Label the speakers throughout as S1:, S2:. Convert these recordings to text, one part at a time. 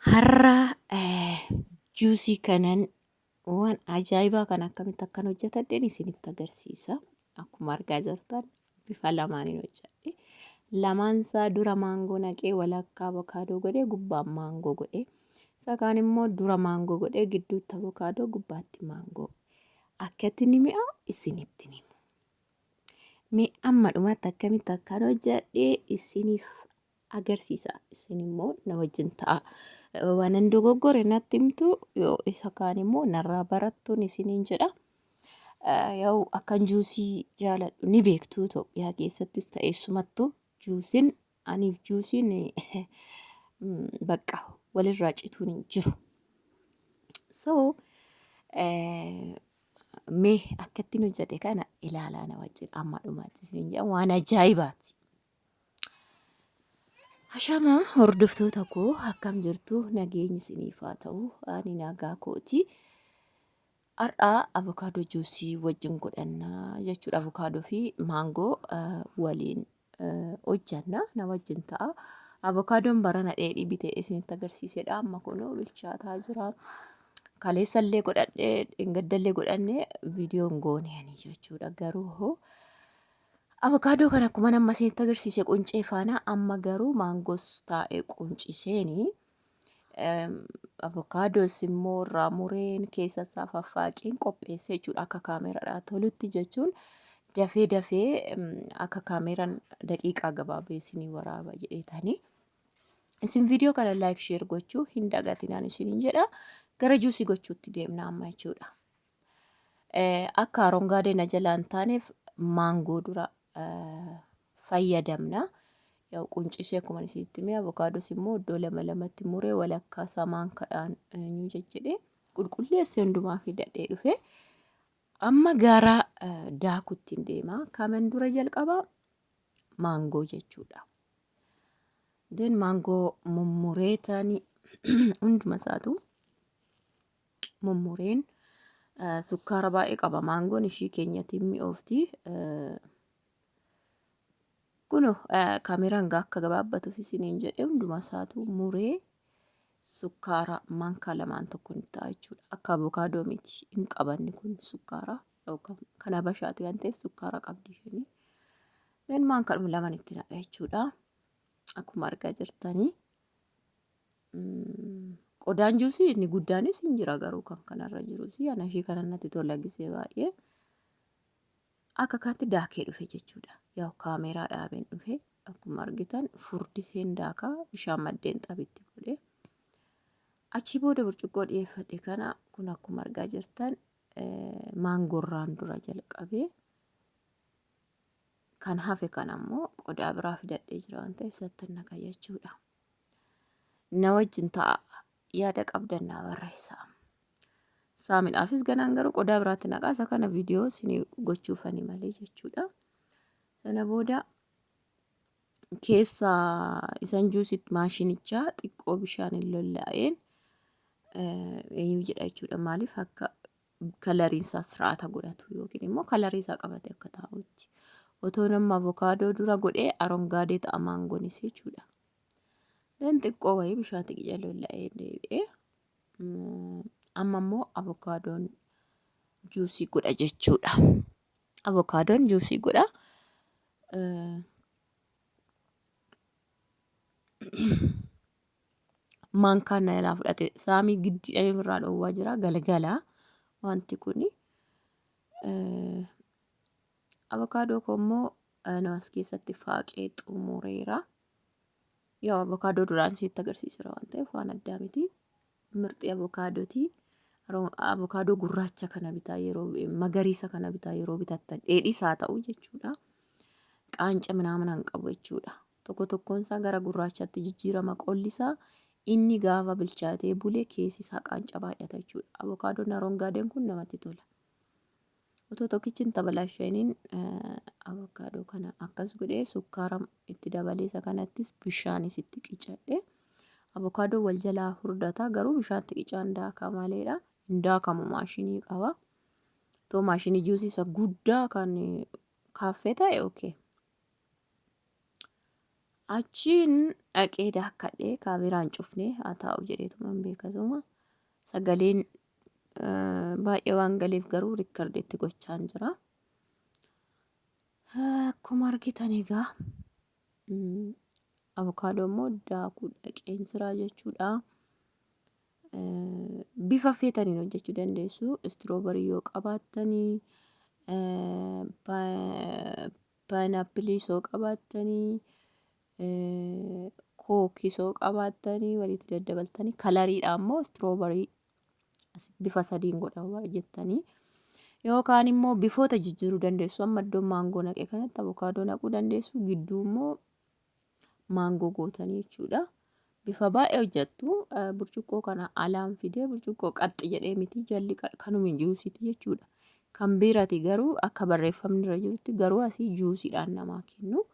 S1: Har'a juusii kanan waan ajaa'ibaa kan akkamitti akkan hojjetadheen isinitti agarsiisa. Akkuma argaa jirtan bifa lamaaniin hojjedhe. Lamaan isaa dura maangoo naqee walakkaa avokaadoo godhee gubbaan maangoo godhee. Isa kaan immoo dura maangoo godhee gidduutti avokaadoo gubbaatti maangoo. Akkatti inni mi'aawu isinitti himu. Mee amma dhumaatti akkamitti akkan hojjedhe isiniif agarsiisa. Isin immoo na wajjin ta'a. Waanan dogoggore natti himtu yoo isa kaan immoo narraa barattuun isiniin jedha. Yaa'u akkan juusii jaaladhu ni beektu Itoophiyaa keessattis ta'e eessumattuu juusiin aniif juusiin bakka walirraa cituun hin jiru. So mee akkattiin hojjete kana ilaalaa na wajjin amma dhumaatti isiniin jedha waan ajaa'ibaati. Ashama hordoftoota koo akkam jirtu nageenyi isiniif haa ta'u ani nagaa kooti. Har'a avokaadoo juusii wajjin godhanna jechuudha. Avokaadoo fi maangoo waliin hojjanna na wajjin ta'a. Avokaadoon barana dheedhii bitee isinitti agarsiisedha. Amma kunoo bilchaataa jira. Kaleessallee godhadhee dheengaddallee godhannee viidiyoon goone ani jechuudha. Garuu hoo Avokaadoo kana akkuma amma isinitti agarsiise quncee faana amma garuu maangoos taa'ee qunciseeni. Avokaadoos immoo irraa mureen keessa isaa faffaaqiin qopheessee jechuudha akka kaameeraadhaa tolutti jechuun dafee dafee akka kaameeraan daqiiqaa gabaabee isinii waraaba jedheetanii. Isin viidiyoo kana laayik sheer gochuu hin dagatinaan isiniin jedha. Gara juusii gochuutti deemna amma jechuudha. Akka arongaadee na jalaa hin taaneef maangoo dura fayyadamna. Yaa'u quncisee akkuma isinitti hime avokaados immoo iddoo lama lamatti muree walakkaa isaa maankadhaan eenyu jejjedhee qulqulleessee hundumaa fidadhee dhufe. Amma gara daakutti hin deema. Kaman dura jalqaba maangoo jechuudha. Then maangoo mummuree taani hunduma isaatu mummureen sukkaara baay'ee qaba. Maangoon ishii keenyatiin mi'oofti. Kuno kaameraan gaa akka gabaabbatuuf isiniin jedhe hunduma isaatu muree sukkaara maankaa lamaan tokko ni ta'a jechuudha. Akka avokaadoo miti hin qabanni kun sukkaara yookaan kan habashaati waan ta'eef sukkaara qabdi isheen. Then maankaadhuma lamaan itti naqa jechuudha. Akkuma argaa jirtanii. Qodaan juusii inni guddaanis hin jira garuu kan kanarra jirus ana ishii kana natti tola gisee baay'ee. Akka kanatti daakee dhufe jechuudha. Yaa'u kaameeraa dhaabeen dhufe akkuma argitan furdiseen daakaa bishaan maddeen xabitti godhe. Achi booda burcuqqoo dhiyeeffadhe kana kun akkuma argaa jirtan maangorraan dura jalqabee kan hafe kana immoo qodaa biraa fidadhee jira waan ta'eef sattan naqa jechuudha. Na wajjin ta'a yaada qabdan naa barreessaa. Saamidhaafis ganaan garuu qodaa biraatti naqaa isa kana viidiyoo isinii gochuufani malee jechuudha. Sana booda keessa isan juusitti maashinichaa xiqqoo bishaan hin lollaa'een eenyu jedha jechuudha. Maaliif akka kalariin isaa siraata godhatu yookiin immoo kalarii isaa qabate akka taa'utti. Otoo nama avokaadoo dura godhee arongaadee ta'a maangoonis jechuudha. Dan xiqqoo wayii bishaan xiqica lolla'ee deebi'ee amma immoo avokaadoon juusii godha jechuudha. Avokaadoon juusii godha. Maankaan na jalaa fudhate saamii giddii dhabee ofirraa dhoowwaa jira galgala wanti kuni. Avokaadoo koo immoo as keessatti faaqee xumureera. Yaa avokaadoo duraan sitti agarsiiseera waan ta'eef waan addaa miti. Mirxii avokaadooti. Avokaadoo gurraacha kana bitaa yeroo magariisa kana bitaa yeroo bitattan dheedhiis haa ta'u jechuudha. Qaanca minaaminaan hin qabu jechuudha. Tokko tokkoon isaa gara gurraachaatti jijjiirama qolli isaa inni gaafa bilchaatee bule keessi isaa qaanca baay'ata jechuudha. Avokaadoon arongaadeen kun namatti tola. Otoo tokkichi hin tabalaashaniin avokaadoo kana akkas godhee sukkaara itti dabalee isa kanattis bishaanis itti qicadhe. Avokaadoo wal jalaa furdata garuu bishaan itti qicaan daakaa maleedha. Hin daakamu maashinii qaba. Otoo maashinii juusii isa guddaa kan kaaffee ta'e okay. Achiin dhaqee daakkadhee kaameraan cufnee haa taa'u jedheetuman beekasuma. Sagaleen baay'ee waan galeef garuu rikkardeetti gochaan jira. Akkuma argitan egaa Avokaadoo immoo daakuu dhaqeen jira jechuudha. Bifa feetaniin hojjechuu dandeessu. Istiroobarii yoo qabaattanii, paayinaapilii yoo qabaattanii, kookii yoo qabaattanii walitti daddabaltanii kalariidha immoo istiroobarii bifa sadiin godha jettanii yookaan immoo bifoota jijjiiruu dandeessu. Amma iddoo maangoo naqe kanatti avokaadoo naquu dandeessu. Gidduu immoo maangoo gootanii jechuudha. Bifa baay'ee hojjettu. Burcuqqoo kana alaan fidee burcuqqoo qaxxi jedhee miti jalli kanuma juusiiti jechuudha. Kan biirati garuu akka barreeffamni irra jirutti garuu asii juusiidhaan namaa kennu.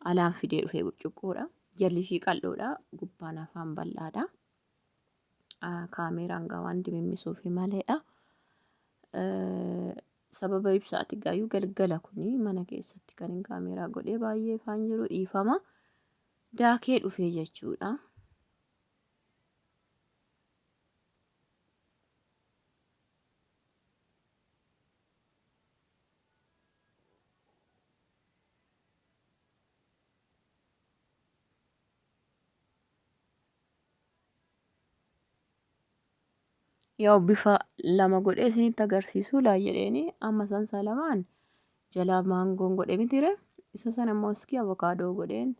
S1: Alaan fidee dhufee burcuqqoodha. Jalli ishii qal'oodha. Gubbaan afaan bal'aadha. Kaameeraan gaa waan dimimmisuufi maleedha. Sababa ibsaati gaayyuu galgala kuni mana keessatti kan hin kaameeraa godhee baay'ee ifaan jiru dhiifama. Daakee dhufee jechuudha. Yaa'u bifa lama godhee isinitti agarsiisuu laa jedheeni amma sansaa lamaan jalaa maangoon godhe mitire isa sana immoo iskii avokaadoo godheen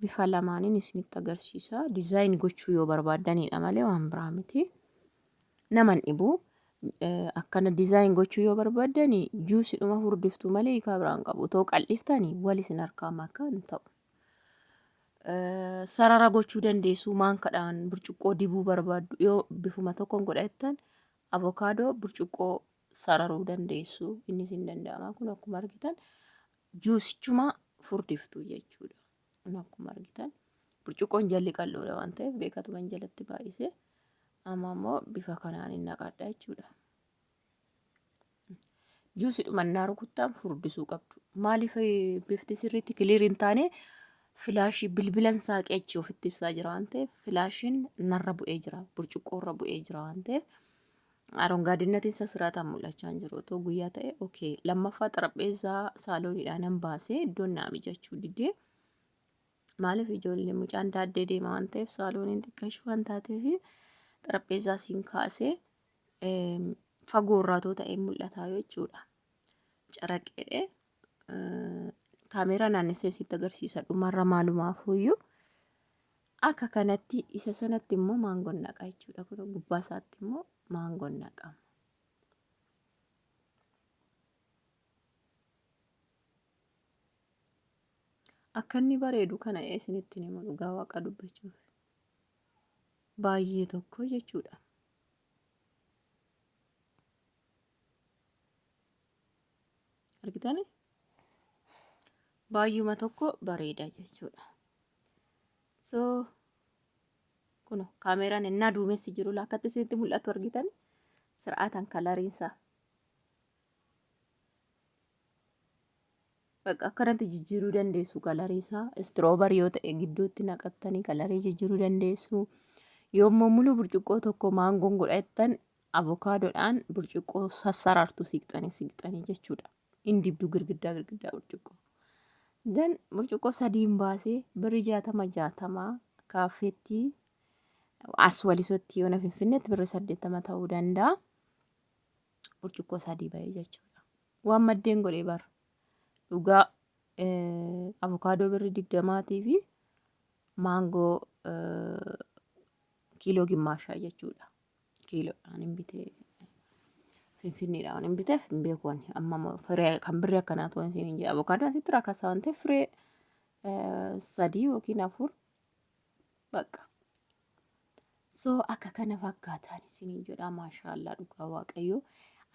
S1: bifa lamaaniin isinitti agarsiisa. Dizaayin gochuu yoo barbaaddanidha malee waan biraa miti. Naman dhibu akkana dizaayin gochuu yoo barbaaddani juusidhuma furdiftuu malee hiikaa biraan qabu. Otoo qal'iftani wal isin harkaa makaa hin ta'u. Sarara gochuu dandeessu maankadhaan burcuqqoo dibuu barbaaddu yoo bifuma tokkoon godha jettan avokaadoo burcuqqoo sararuu dandeessu innis hin danda'ama kun akkuma argitan juusichuma furdiftu jechuudha kun akkuma argitan burcuqqoon jalli qal'oodha waan ta'eef beekatuman jalatti baay'ise amma immoo bifa kanaan hin naqadha jechuudha. Juusidhuma innaa rukuttaan furdisuu qabdu. Maaliif bifti sirriitti kiliir hin taane filaashii bilbilan saaqee achii ofitti ibsaa jira waan ta'eef filaashiin narra bu'ee jira burcuqqoo irra bu'ee jira waan ta'eef arongaadinnatiin isa siraataan mul'achaa hin jiru otoo guyyaa ta'e okee lammaffaa xarapheezaa saalooniidhaa nan baasee iddoon naa mijachuu didee maaliif ijoollee mucaan daaddee deema waan ta'eef saalooniin xiqqashuu waan taateef xarapheezaa siin kaasee fagoo irraa otoo ta'ee mul'ata jechuudha. Caraqeedhe kaameeraa naannessee sitti agarsiisa dhumarra maalumaafuyyuu akka kanatti isa sanatti immoo maangoon naqa jechuudha. Kun gubbaa isaatti immoo maangoon naqama. Akka inni bareedu kana isinitti himu dhugaa waaqa dubbachuuf baay'ee tokko jechuudha. Argitani? Baay'uma tokko bareeda jechuudha. So kuno kaameeraan innaa duumessi jiru akkatti isinitti mul'atu argitan sir'aatan kalariinsaa. Bakka akkanatti jijjiiruu dandeessu kalarii isaa. Istiroobarii yoo ta'e gidduutti naqattanii kalarii jijjiiruu dandeessu. Yoommoo mulu burcuqqoo tokko maangoon godhattan avokaadoodhaan burcuqqoo sassarartu siqxanii siqxanii jechuudha. Hin dibdu girgiddaa girgiddaa burcuqqoo. Then burcuqqoo sadiin baasee birri 60 60 kaaffeetti as walisotti yoo na finfinneetti birri 80 ta'uu danda'a. Burcuqqoo sadii bahee jechuudha. Waan maddeen godhee bara. Dhugaa avokaadoo birri 20 fi maangoo kiiloo gimmaashaa jechuudha. Kiiloodhaan hin bitee finfinneedhaan hin biteef hin beeku ani amma firee kan birrii akkanaa ta'uu isin hin jedhe avokaadoo asitti rakasa waan ta'eef firee sadii yookiin afur bakka. So akka kana fakkaataan isiniin jedha maashaallaa dhugaa waaqayyoo.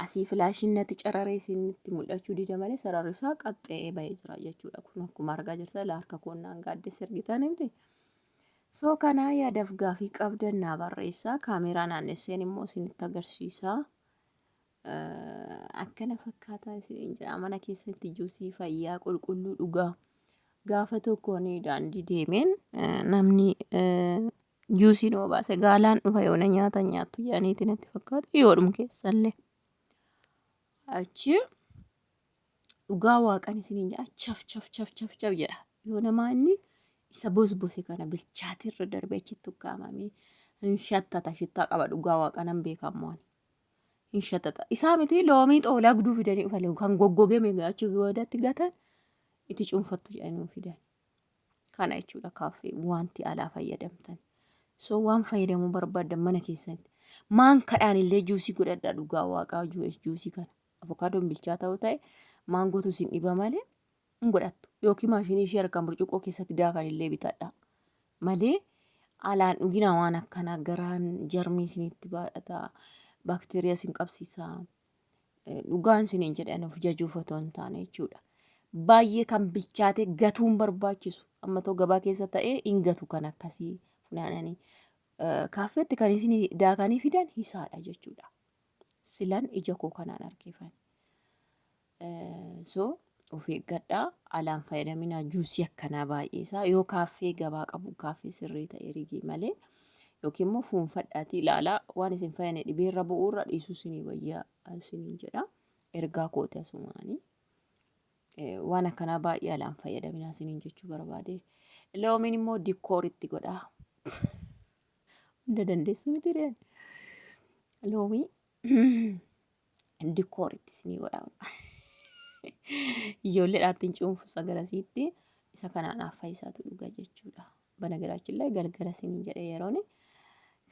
S1: Asii filaashiin natti cararee isinitti mul'achuu dida malee sararri isaa qaxxe'ee bahee jira jechuudha. Kun akkuma argaa jirtan harka koonnaan gaaddessa ergitan himte. So kanaa yaadaaf gaafii qabdan naa barreessaa. Kaameeraa naannesseen immoo isinitti agarsiisa. Akkana fakkaataa isiniin jedha mana keessatti juusii fayyaa qulqulluu dhugaa. Gaafa tokko ani daandii deemeen namni juusii nuu baase gaalaan dhufa yoona nyaata nyaattu jedhaniiti natti fakkaata yoodhum keessallee. Achi dhugaa waaqan isiniin jedha chaf chaf chaf chaf chaf jedha. Yoo namaa inni isa bosbose kana bilchaatirra darbee achitti ukkaamamee hin shattata shittaa qaba dhugaa waaqa nan beekammoo ani. Hin shattata. Isaa miti loomii xoolagduu fidanii dhufan kan goggogee achi godatti gatan itti cuunfattu jedhanii fidan. Kana jechuudha kaaffee wanti alaa fayyadamtan. So waan fayyadamuu barbaaddan mana keessatti. Maankadhaan illee juusii godhadhaa dhugaa waaqaa juusii kana. Avokaadoon bilchaa ta'uu ta'e maangootu isin dhiba malee hin godhattu. Yookiin maashinii ishee harkaan burcuqqoo keessatti daakan illee bitadhaa. Malee alaan dhuginaa waan akkanaa garaan jarmii isinitti baay'ata. Baakteeriyaa isin qabsiisa. Dhugaan isiniin jedhan of jajuuf otoo hin taane jechuudha. Baay'ee kan bilchaate gatuun barbaachisu. Amma too gabaa keessa ta'ee hin gatu kan akkasii funaananii. Kaaffeetti kan isin daakanii fidan hisaadha jechuudha. Silan ija koo kanaan argeefan. So of eeggadhaa alaan fayyadaminaa juusii akkanaa baay'ee isaa yoo kaaffee gabaa qabu kaaffee sirrii ta'e rigii malee yookiin immoo fuunfadhaatii ilaalaa waan isin fayyane dhibeerra bu'uurra dhiisuu isinii wayyaa isiniin jedha ergaa kooti asumaanii. Waan akkanaa baay'ee alaan fayyadaminaa isiniin jechuu barbaade. Loomiin immoo dikkooritti godhaa. Hunda dandeessu miti reen. Loomii dikooritti isinii godhaa. Ijoolleedhaatti hin cuunfusa garasiitti isa kanaan affa isaatu dhuga jechuudha. Banagaraachin lay galgala isiniin jedhe yeroon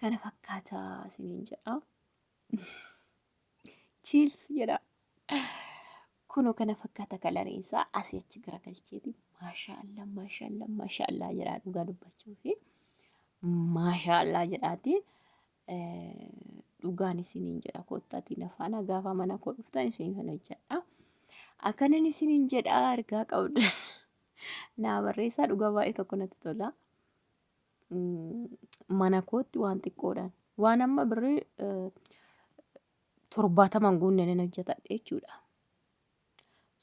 S1: kana fakkaataa isiniin jedha. Cheers jedha. Kunoo kana fakkaata kalariin isaa asii achi garagalcheeti. Maashaallah maashaallah maashaallah jedhaa dhugaa dubbachuu fi maashaallah jedhaati. Dhugaan isiniin jedha koottaatiin afaana gaafa mana koo dhuftan isiniifan hojjedha. Akkanan isiniin jedha ergaa qabdan naa barreessaa dhugaa baay'ee tokko natti tola. Mana kootti waan xiqqoodhaan waan amma birrii 70 hin guunne nan hojjetadhe jechuudha.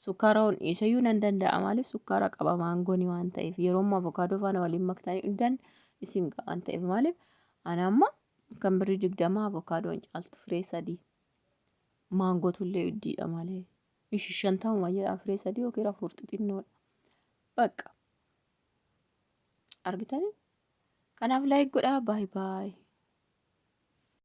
S1: Sukkaara hon dhiiseyyuu nan danda'a maaliif sukkaara qaba maangooni waan ta'eef yeroo ammaa avokaadoo faana waliin maktanii dhugdan isin ga'a waan ta'eef maaliif ana amma kan birrii 20 avokaadoon caaltu firee sadii maangootu illee iddiidha malee ishi 50 jedha firee sadii yookiin afur xixinnoodha bakka argitanii kanaaf like godhaa baay baay.